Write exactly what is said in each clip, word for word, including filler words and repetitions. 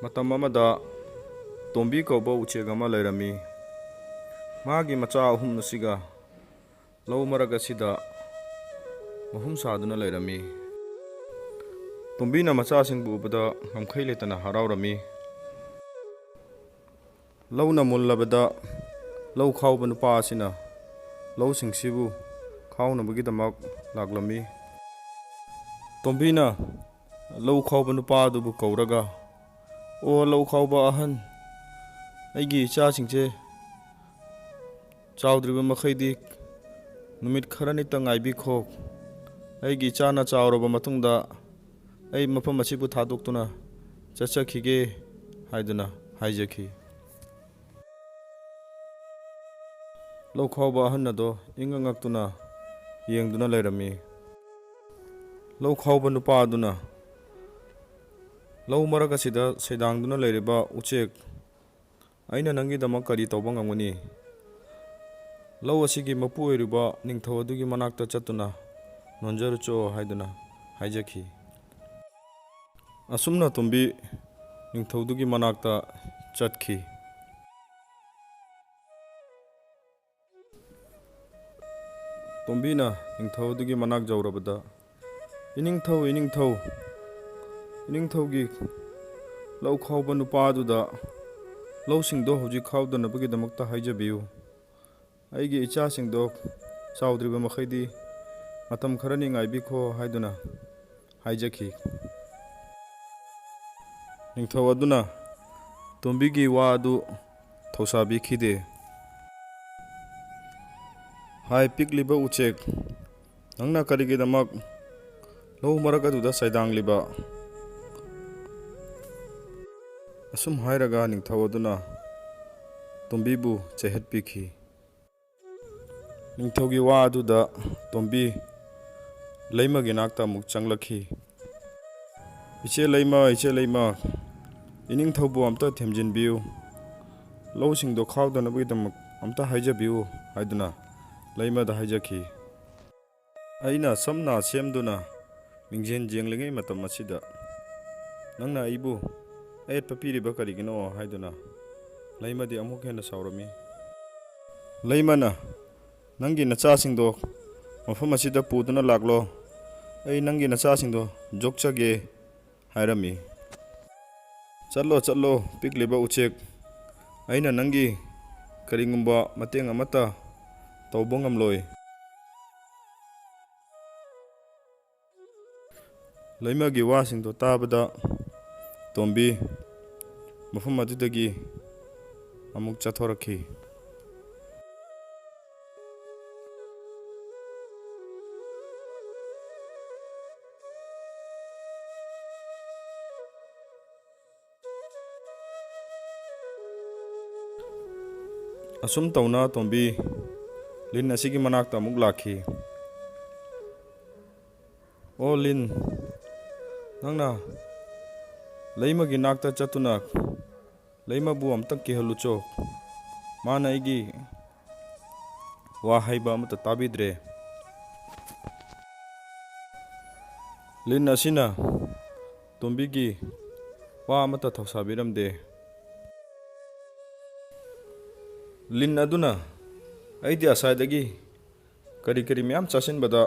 ꯃꯇꯝ ꯑꯃꯗ ꯇꯣꯝꯕꯤ ꯀꯧꯕ ꯎꯆꯦꯛ ꯑꯃ ꯂꯩꯔꯝꯃꯤ꯫ ꯃꯥꯒꯤ ꯃꯆꯥ ꯑꯍꯨꯝ ꯑꯁꯤꯒ ꯂꯧ ꯃꯔꯛ ꯑꯁꯤꯗ ꯃꯍꯨꯝ ꯁꯥꯗꯨꯅ ꯂꯩꯔꯝꯃꯤ꯫ ꯇꯣꯝꯕꯤꯅ ꯃꯆꯥꯁꯤꯡꯕꯨ ꯎꯕꯗ ꯉꯝꯈꯩ ꯂꯩꯇꯅ ꯍꯔꯥꯎꯔꯝꯃꯤ꯫ ꯂꯧꯅ ꯃꯨꯜꯂꯕꯗ ꯂꯧ ꯈꯥꯎꯕ ꯅꯨꯄꯥ ꯑꯁꯤꯅ ꯂꯧꯁꯤꯡꯁꯤꯕꯨ ꯈꯥꯎꯅꯕꯒꯤꯗꯃꯛ ꯂꯥꯛꯂꯝꯃꯤ꯫ ꯇꯣꯝꯕꯤꯅ ꯂꯧ ꯈꯥꯎꯕ ꯅꯨꯄꯥ ꯑꯗꯨꯕꯨ ꯀꯧꯔꯒ, "ꯑꯣ ꯂꯧ ꯈꯥꯎꯕ ꯑꯍꯟ, ꯑꯩꯒꯤ ꯏꯆꯥꯁꯤꯡꯁꯦ ꯆꯥꯎꯗ꯭ꯔꯤꯕ ꯃꯈꯩꯗꯤ ꯅꯨꯃꯤꯠ ꯈꯔꯅꯤꯇ ꯉꯥꯏꯕꯤꯈꯣ꯫ ꯑꯩꯒꯤ ꯏꯆꯥꯅ ꯆꯥꯎꯔꯕ ꯃꯇꯨꯡꯗ ꯑꯩ ꯃꯐꯝ ꯑꯁꯤꯕꯨ ꯊꯥꯗꯣꯛꯇꯨꯅ ꯆꯠꯆꯈꯤꯒꯦ" ꯍꯥꯏꯗꯨꯅ ꯍꯥꯏꯖꯈꯤ꯫ ꯂꯧ ꯈꯥꯎꯕ ꯑꯍꯟ ꯑꯗꯣ ꯏꯪꯉ ꯉꯛꯇꯨꯅ ꯌꯦꯡꯗꯨꯅ ꯂꯩꯔꯝꯃꯤ꯫ ꯂꯧ ꯈꯥꯎꯕ ꯅꯨꯄꯥ ꯑꯗꯨꯅ, "ꯂꯧ ꯃꯔꯛ ꯑꯁꯤꯗ ꯁꯩꯗꯥꯡꯗꯨꯅ ꯂꯩꯔꯤꯕ ꯎꯆꯦꯛ, ꯑꯩꯅ ꯅꯪꯒꯤꯗꯃꯛ ꯀꯔꯤ ꯇꯧꯕ ꯉꯝꯒꯅꯤ? ꯂꯧ ꯑꯁꯤꯒꯤ ꯃꯄꯨ ꯑꯣꯏꯔꯤꯕ ꯅꯤꯡꯊꯧ ꯑꯗꯨꯒꯤ ꯃꯅꯥꯛꯇ ꯆꯠꯇꯨꯅ ꯅꯣꯟꯖꯔꯨꯆꯣ" ꯍꯥꯏꯗꯨꯅ ꯍꯥꯏꯖꯈꯤ꯫ ꯑꯁꯨꯝꯅ ꯇꯣꯝꯕꯤ ꯅꯤꯡꯊꯧꯗꯨꯒꯤ ꯃꯅꯥꯛꯇ ꯆꯠꯈꯤ꯫ ꯇꯣꯝꯕꯤꯅ ꯅꯤꯡꯊꯧ ꯑꯗꯨꯒꯤ ꯃꯅꯥꯛ ꯌꯧꯔꯕꯗ, "ꯏꯅꯤꯡꯊꯧ, ꯏꯅꯤꯡꯊꯧ, ꯏꯅꯤꯡꯊꯧꯒꯤ ꯂꯧ ꯈꯥꯎꯕ ꯅꯨꯄꯥ ꯑꯗꯨꯗ ꯂꯧꯁꯤꯡꯗꯣ ꯍꯧꯖꯤꯛ ꯈꯥꯎꯗꯅꯕꯒꯤꯗꯃꯛꯇ ꯍꯥꯏꯖꯕꯤꯌꯨ꯫ ꯑꯩꯒꯤ ꯏꯆꯥꯁꯤꯡꯗꯣ ꯆꯥꯎꯗ꯭ꯔꯤꯕ ꯃꯈꯩꯗꯤ ꯃꯇꯝ ꯈꯔꯅꯤ ꯉꯥꯏꯕꯤꯈꯣ" ꯍꯥꯏꯗꯨꯅ ꯍꯥꯏꯖꯈꯤ꯫ ꯅꯤꯡꯊꯧ ꯑꯗꯨꯅ ꯇꯣꯝꯕꯤꯒꯤ ꯋꯥ ꯑꯗꯨ ꯊꯧꯁꯥꯕꯤꯈꯤꯗꯦ꯫ "ꯍꯥꯏ ꯄꯤꯛꯂꯤꯕ ꯎꯆꯦꯛ, ꯅꯪꯅ ꯀꯔꯤꯒꯤꯗꯃꯛ ꯂꯧ ꯃꯔꯛ ꯑꯗꯨꯗ ꯁꯩꯗꯥꯡꯂꯤꯕ?" ꯑꯁꯨꯝ ꯍꯥꯏꯔꯒ ꯅꯤꯡꯊꯧ ꯑꯗꯨꯅ ꯇꯣꯝꯕꯤꯕꯨ ꯆꯩꯍꯠꯄꯤꯈꯤ꯫ ꯅꯤꯡꯊꯧꯒꯤ ꯋꯥ ꯑꯗꯨꯗ ꯇꯣꯝꯕꯤ ꯂꯩꯃꯒꯤ ꯅꯥꯛꯇ ꯑꯃꯨꯛ ꯆꯪꯂꯛꯈꯤ꯫ "ꯏꯆꯦ ꯂꯩꯃ, ꯏꯆꯦ ꯂꯩꯃ, ꯏꯅꯤꯡꯊꯧꯕꯨ ꯑꯝꯇ ꯊꯦꯝꯖꯤꯟꯕꯤꯌꯨ꯫ ꯂꯧꯁꯤꯡꯗꯣ ꯈꯥꯎꯗꯅꯕꯒꯤꯗꯃꯛ ꯑꯝꯇ ꯍꯥꯏꯖꯕꯤꯌꯨ" ꯍꯥꯏꯗꯨꯅ ꯂꯩꯃꯗ ꯍꯥꯏꯖꯈꯤ꯫ "ꯑꯩꯅ ꯁꯝꯅ ꯁꯦꯝꯗꯨꯅ ꯃꯤꯡꯖꯦꯜ ꯌꯦꯡꯂꯤꯉꯩ ꯃꯇꯝ ꯑꯁꯤꯗ ꯅꯪꯅ ꯑꯩꯕꯨ ꯑꯌꯦꯠꯄ ꯄꯤꯔꯤꯕ ꯀꯔꯤꯒꯤꯅꯣ?" ꯍꯥꯏꯗꯨꯅ ꯂꯩꯃꯗꯤ ꯑꯃꯨꯛ ꯍꯦꯟꯅ ꯁꯥꯎꯔꯝꯃꯤ꯫ ꯂꯩꯃꯅ, "ꯅꯪꯒꯤ ꯅꯆꯥꯁꯤꯡꯗꯣ ꯃꯐꯝ ꯑꯁꯤꯗ ꯄꯨꯗꯨꯅ ꯂꯥꯛꯂꯣ꯫ ꯑꯩ ꯅꯪꯒꯤ ꯅꯆꯥꯁꯤꯡꯗꯣ ꯌꯣꯛꯆꯒꯦ" ꯍꯥꯏꯔꯝꯃꯤ꯫ "ꯆꯠꯂꯣ, ꯆꯠꯂꯣ, ꯄꯤꯛꯂꯤꯕ ꯎꯆꯦꯛ꯫ ꯑꯩꯅ ꯅꯪꯒꯤ ꯀꯔꯤꯒꯨꯝꯕ ꯃꯇꯦꯡ ꯑꯃꯠꯇ ꯇꯧꯕ ꯉꯝꯂꯣꯏ"꯫ ꯂꯩꯃꯒꯤ ꯋꯥꯁꯤꯡꯗꯣ ꯇꯥꯕꯗ ꯇꯣꯝꯕꯤ ꯃꯐꯝ ꯑꯗꯨꯗꯒꯤ ꯑꯃꯨꯛ ꯆꯠꯊꯣꯔꯛꯈꯤ꯫ ꯑꯁꯨꯝ ꯇꯧꯅ ꯇꯣꯝꯕꯤ ꯂꯤꯟ ꯑꯁꯤꯒꯤ ꯃꯅꯥꯛꯇ ꯑꯃꯨꯛ ꯂꯥꯛꯈꯤ꯫ "ꯑꯣ ꯂꯤꯟ, ꯅꯪꯅ ꯂꯩꯃꯒꯤ ꯅꯥꯛꯇ ꯆꯠꯇꯨꯅ ꯂꯩꯃꯕꯨ ꯑꯝꯇꯪ ꯀꯤꯍꯜꯂꯨꯆꯣ꯫ ꯃꯥꯅ ꯑꯩꯒꯤ ꯋꯥ ꯍꯥꯏꯕ ꯑꯃꯠꯇ ꯇꯥꯕꯤꯗ꯭ꯔꯦ"꯫ ꯂꯤꯟ ꯑꯁꯤꯅ ꯇꯣꯝꯕꯤꯒꯤ ꯋꯥ ꯑꯃꯠꯇ ꯊꯧꯁꯥꯕꯤꯔꯝꯗꯦ꯫ ꯂꯤꯟ ꯑꯗꯨꯅ, "ꯑꯩꯗꯤ ꯉꯁꯥꯏꯗꯒꯤ ꯀꯔꯤ ꯀꯔꯤ ꯃꯌꯥꯝ ꯆꯥꯁꯤꯟꯕꯗ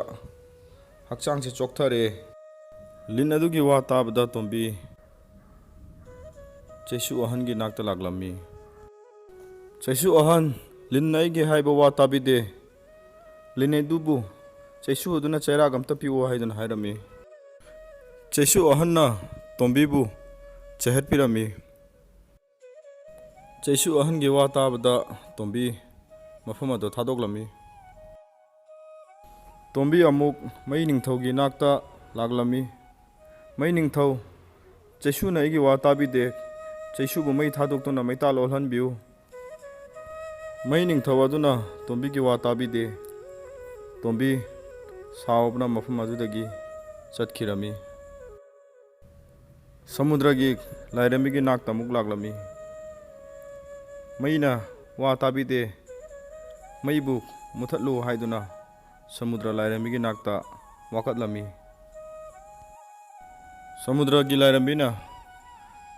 ꯍꯛꯆꯥꯡꯁꯦ ꯆꯣꯛꯊꯔꯦ"꯫ ꯂꯤꯟ ꯑꯗꯨꯒꯤ ꯋꯥ ꯇꯥꯕꯗ ꯇꯣꯝꯕꯤ ꯆꯩꯁꯨ ꯑꯍꯟꯒꯤ ꯅꯥꯛꯇ ꯂꯥꯛꯂꯝꯃꯤ꯫ "ꯆꯩꯁꯨ ꯑꯍꯟ, ꯂꯤꯟꯅ ꯑꯩꯒꯤ ꯍꯥꯏꯕ ꯋꯥ ꯇꯥꯕꯤꯗꯦ꯫ ꯂꯤꯟ ꯑꯗꯨꯕꯨ ꯆꯩꯁꯨ ꯑꯗꯨꯅ ꯆꯩꯔꯥꯛ ꯑꯝꯇ ꯄꯤꯌꯨ" ꯍꯥꯏꯗꯨꯅ ꯍꯥꯏꯔꯝꯃꯤ꯫ ꯆꯩꯁꯨ ꯑꯍꯟꯅ ꯇꯣꯝꯕꯤꯕꯨ ꯆꯩꯍꯠꯄꯤꯔꯝꯃꯤ꯫ ꯆꯩꯁꯨ ꯑꯍꯟꯒꯤ ꯋꯥ ꯇꯥꯕꯗ ꯇꯣꯝꯕꯤ ꯃꯐꯝ ꯑꯗꯨ ꯊꯥꯗꯣꯛꯂꯝꯃꯤ꯫ ꯇꯣꯝꯕꯤ ꯑꯃꯨꯛ ꯃꯩ ꯅꯤꯡꯊꯧꯒꯤ ꯅꯥꯛꯇ ꯂꯥꯛꯂꯝꯃꯤ꯫ "ꯃꯩ ꯅꯤꯡꯊꯧ, ꯆꯩꯁꯨꯅ ꯑꯩꯒꯤ ꯋꯥ ꯇꯥꯕꯤꯗꯦ꯫ ꯆꯩꯁꯨꯕꯨ ꯃꯩ ꯊꯥꯗꯣꯛꯇꯨꯅ ꯃꯩꯇꯥꯜ ꯑꯣꯜꯍꯟꯕꯤꯌꯨ"꯫ ꯃꯩ ꯅꯤꯡꯊꯧ ꯑꯗꯨꯅ ꯇꯣꯝꯕꯤꯒꯤ ꯋꯥ ꯇꯥꯕꯤꯗꯦ꯫ ꯇꯣꯝꯕꯤ ꯁꯥꯎꯕꯅ ꯃꯐꯝ ꯑꯗꯨꯗꯒꯤ ꯆꯠꯈꯤꯔꯝꯃꯤ꯫ ꯁꯃꯨꯗ꯭ꯔꯒꯤ ꯂꯥꯏꯔꯦꯝꯕꯤꯒꯤ ꯅꯥꯛꯇ ꯑꯃꯨꯛ ꯂꯥꯛꯂꯝꯃꯤ꯫ "ꯃꯩꯅ ꯋꯥ ꯇꯥꯕꯤꯗꯦ, ꯃꯩꯕꯨ ꯃꯨꯊꯠꯂꯨ" ꯍꯥꯏꯗꯨꯅ ꯁꯃꯨꯗ꯭ꯔ ꯂꯥꯏꯔꯦꯝꯕꯤꯒꯤ ꯅꯥꯛꯇ ꯋꯥꯀꯠꯂꯝꯃꯤ꯫ ꯁꯃꯨꯗ꯭ꯔꯒꯤ ꯂꯥꯏꯔꯦꯝꯕꯤꯅ,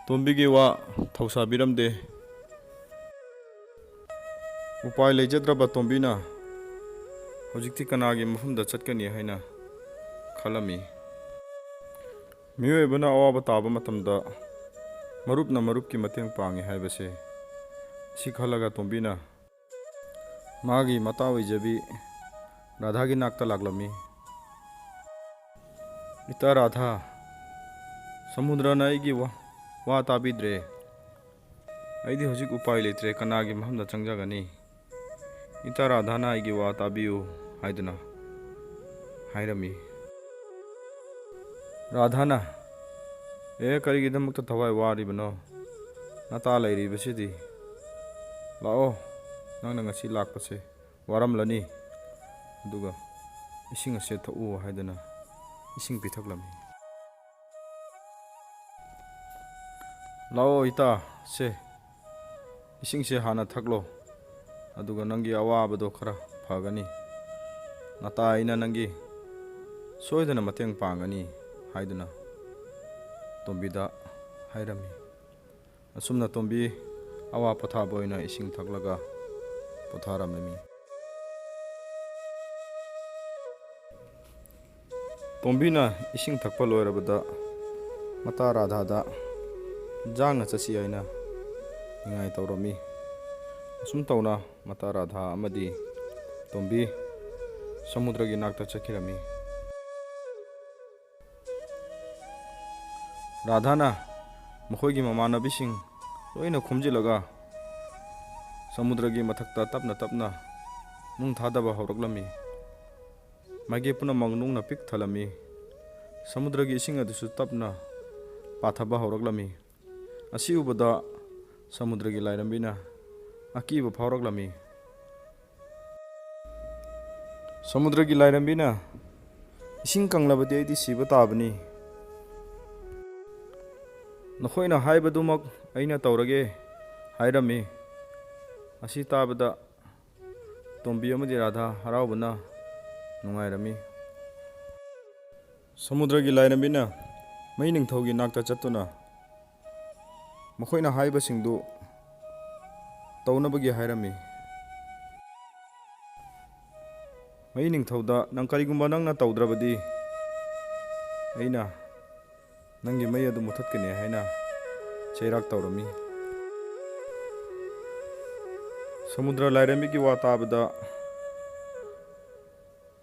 ꯇꯣꯝꯕꯤꯒꯤ ꯋꯥ ꯊꯧꯁꯥꯕꯤꯔꯝꯗꯦ꯫ ꯎꯄꯥꯏ ꯂꯩꯖꯗ꯭ꯔꯕ ꯇꯣꯝꯕꯤꯅ ꯍꯧꯖꯤꯛꯇꯤ ꯀꯅꯥꯒꯤ ꯃꯐꯝꯗ ꯆꯠꯀꯅꯤ ꯍꯥꯏꯅ ꯈꯜꯂꯝꯃꯤ꯫ ꯃꯤꯑꯣꯏꯕꯅ ꯑꯋꯥꯕ ꯇꯥꯕ ꯃꯇꯝꯗ ꯃꯔꯨꯞꯅ ꯃꯔꯨꯞꯀꯤ ꯃꯇꯦꯡ ꯄꯥꯡꯉꯤ ꯍꯥꯏꯕꯁꯦ ꯁꯤ ꯈꯜꯂꯒ ꯇꯣꯝꯕꯤꯅ ꯃꯥꯒꯤ ꯃꯇꯥ ꯑꯣꯏꯖꯕꯤ ꯔꯥꯙꯥꯒꯤ ꯅꯥꯛꯇ ꯂꯥꯛꯂꯝꯃꯤ꯫ "ꯏꯇꯥ ꯔꯥꯙꯥ, ꯁꯃꯨꯗ꯭ꯔꯅ ꯑꯩꯒꯤ ꯋꯥ, ꯋꯥ ꯇꯥꯕꯤꯗ꯭ꯔꯦ꯫ ꯑꯩꯗꯤ ꯍꯧꯖꯤꯛ ꯎꯄꯥꯏ ꯂꯩꯇ꯭ꯔꯦ, ꯀꯅꯥꯒꯤ ꯃꯐꯝꯗ ꯆꯪꯖꯒꯅꯤ? ꯏꯇꯥ ꯔꯥꯙꯥꯅ ꯑꯩꯒꯤ ꯋꯥ ꯇꯥꯕꯤꯌꯨ" ꯍꯥꯏꯗꯨꯅ ꯍꯥꯏꯔꯝꯃꯤ꯫ ꯔꯥꯙꯥꯅ, "ꯑꯦ, ꯀꯔꯤꯒꯤꯗꯃꯛꯇ ꯊꯋꯥꯏ ꯋꯥꯔꯤꯕꯅꯣ? ꯅꯇꯥ ꯂꯩꯔꯤꯕꯁꯤꯗꯤ꯫ ꯂꯥꯛꯑꯣ, ꯅꯪꯅ ꯉꯁꯤ ꯂꯥꯛꯄꯁꯦ ꯋꯥꯔꯝꯂꯅꯤ꯫ ꯑꯗꯨꯒ ꯏꯁꯤꯡ ꯑꯁꯦ ꯊꯛꯎ" ꯍꯥꯏꯗꯨꯅ ꯏꯁꯤꯡ ꯄꯤꯊꯛꯂꯝꯃꯤ꯫ "ꯂꯥꯛꯑꯣ ꯏꯇꯥ, ꯁꯦ, ꯏꯁꯤꯡꯁꯦ ꯍꯥꯟꯅ ꯊꯛꯂꯣ꯫ ꯑꯗꯨꯒ ꯅꯪꯒꯤ ꯑꯋꯥꯕꯗꯣ ꯈꯔ ꯐꯒꯅꯤ꯫ ꯅꯇꯥ ꯑꯩꯅ ꯅꯪꯒꯤ ꯁꯣꯏꯗꯅ ꯃꯇꯦꯡ ꯄꯥꯡꯒꯅꯤ" ꯍꯥꯏꯗꯨꯅ ꯇꯣꯝꯕꯤꯗ ꯍꯥꯏꯔꯝꯃꯤ꯫ ꯑꯁꯨꯝꯅ ꯇꯣꯝꯕꯤ ꯑꯋꯥ ꯄꯣꯊꯥꯕ ꯑꯣꯏꯅ ꯏꯁꯤꯡ ꯊꯛꯂꯒ ꯄꯣꯊꯥꯔꯝꯂꯝꯃꯤ꯫ ꯇꯣꯝꯕꯤꯅ ꯏꯁꯤꯡ ꯊꯛꯄ ꯂꯣꯏꯔꯕꯗ ꯃꯇꯥ ꯔꯥꯙꯥꯗ ꯌꯥꯡꯅ ꯆꯠꯁꯤ ꯍꯥꯏꯅ ꯅꯤꯡꯉꯥꯏ ꯇꯧꯔꯝꯃꯤ꯫ ꯑꯁꯨꯝ ꯇꯧꯅ ꯃꯇꯥ ꯔꯥꯙꯥ ꯑꯃꯗꯤ ꯇꯣꯝꯕꯤ ꯁꯃꯨꯗ꯭ꯔꯒꯤ ꯅꯥꯛꯇ ꯆꯠꯈꯤꯔꯝꯃꯤ꯫ ꯔꯥꯙꯥꯅ ꯃꯈꯣꯏꯒꯤ ꯃꯃꯥꯟꯅꯕꯤꯁꯤꯡ ꯂꯣꯏꯅ ꯈꯣꯝꯖꯤꯜꯂꯒ ꯁꯃꯨꯗ꯭ꯔꯒꯤ ꯃꯊꯛꯇ ꯇꯞꯅ ꯇꯞꯅ ꯅꯨꯡ ꯊꯥꯗꯕ ꯍꯧꯔꯛꯂꯝꯃꯤ꯫ ꯃꯥꯏꯀꯩ ꯄꯨꯝꯅꯃꯛ ꯅꯨꯡꯅ ꯄꯤꯛ ꯊꯜꯂꯝꯃꯤ꯫ ꯁꯃꯨꯗ꯭ꯔꯒꯤ ꯏꯁꯤꯡ ꯑꯗꯨꯁꯨ ꯇꯞꯅ ꯄꯥꯊꯕ ꯍꯧꯔꯛꯂꯝꯃꯤ꯫ ꯑꯁꯤ ꯎꯕꯗ ꯁꯃꯨꯗ꯭ꯔꯒꯤ ꯂꯥꯏꯔꯦꯝꯕꯤꯅ ꯑꯀꯤꯕ ꯐꯥꯎꯔꯛꯂꯝꯃꯤ꯫ ꯁꯃꯨꯗ꯭ꯔꯒꯤ ꯂꯥꯏꯔꯦꯝꯕꯤꯅ, "ꯏꯁꯤꯡ ꯀꯪꯂꯕꯗꯤ ꯑꯩꯗꯤ ꯁꯤꯕ ꯇꯥꯕꯅꯤ꯫ ꯅꯈꯣꯏꯅ ꯍꯥꯏꯕꯗꯨꯃꯛ ꯑꯩꯅ ꯇꯧꯔꯒꯦ" ꯍꯥꯏꯔꯝꯃꯤ꯫ ꯑꯁꯤ ꯇꯥꯕꯗ ꯇꯣꯝꯕꯤ ꯑꯃꯗꯤ ꯔꯥꯙꯥ ꯍꯔꯥꯎꯕꯅ ꯅꯨꯡꯉꯥꯏꯔꯝꯃꯤ꯫ ꯁꯃꯨꯗ꯭ꯔꯒꯤ ꯂꯥꯏꯔꯦꯝꯕꯤꯅ ꯃꯩ ꯅꯤꯡꯊꯧꯒꯤ ꯅꯥꯛꯇ ꯆꯠꯇꯨꯅ ꯃꯈꯣꯏꯅ ꯍꯥꯏꯕꯁꯤꯡꯗꯨ ꯇꯧꯅꯕꯒꯤ ꯍꯥꯏꯔꯝꯃꯤ꯫ ꯃꯩ ꯅꯤꯡꯊꯧꯗ, "ꯅꯪ, ꯀꯔꯤꯒꯨꯝꯕ ꯅꯪꯅ ꯇꯧꯗ꯭ꯔꯕꯗꯤ ꯑꯩꯅ ꯅꯪꯒꯤ ꯃꯩ ꯑꯗꯨ ꯃꯨꯊꯠꯀꯅꯤ" ꯍꯥꯏꯅ ꯆꯩꯔꯥꯛ ꯇꯧꯔꯝꯃꯤ꯫ ꯁꯃꯨꯗ꯭ꯔ ꯂꯥꯏꯔꯦꯝꯕꯤꯒꯤ ꯋꯥ ꯇꯥꯕꯗ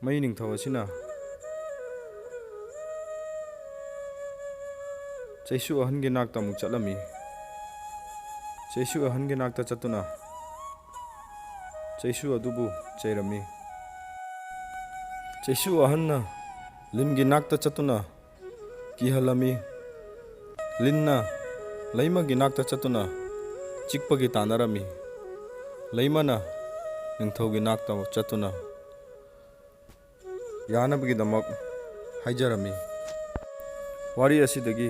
ꯃꯩ ꯅꯤꯡꯊꯧ ꯑꯁꯤꯅ ꯆꯩꯁꯨ ꯑꯍꯟꯒꯤ ꯅꯥꯛꯇ ꯑꯃꯨꯛ ꯆꯠꯂꯝꯃꯤ꯫ ꯆꯩꯁꯨ ꯑꯍꯟꯒꯤ ꯅꯥꯛꯇ ꯆꯠꯇꯨꯅ ꯆꯩꯁꯨ ꯑꯗꯨꯕꯨ ꯆꯩꯔꯝꯃꯤ꯫ ꯆꯩꯁꯨ ꯑꯍꯟꯅ ꯂꯤꯟꯒꯤ ꯅꯥꯛꯇ ꯆꯠꯇꯨꯅ ꯀꯤꯍꯜꯂꯝꯃꯤ꯫ ꯂꯤꯟꯅ ꯂꯩꯃꯒꯤ ꯅꯥꯛꯇ ꯆꯠꯇꯨꯅ ꯆꯤꯛꯄꯒꯤ ꯇꯥꯟꯅꯔꯝꯃꯤ꯫ ꯂꯩꯃꯅ ꯅꯤꯡꯊꯧꯒꯤ ꯅꯥꯛꯇ ꯆꯠꯇꯨꯅ ꯌꯥꯅꯕꯒꯤꯗꯃꯛ ꯍꯥꯏꯖꯔꯝꯃꯤ꯫ ꯋꯥꯔꯤ ꯑꯁꯤꯗꯒꯤ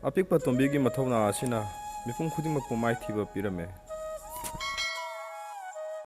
ꯑꯄꯤꯛꯄ ꯇꯣꯝꯕꯤꯒꯤ ꯃꯊꯧꯅꯥ ꯑꯁꯤꯅ ꯃꯤꯄꯨꯝ ꯈꯨꯗꯤꯡꯃꯛꯄꯨ ꯃꯥꯏꯊꯤꯕ ꯄꯤꯔꯝꯃꯦ꯫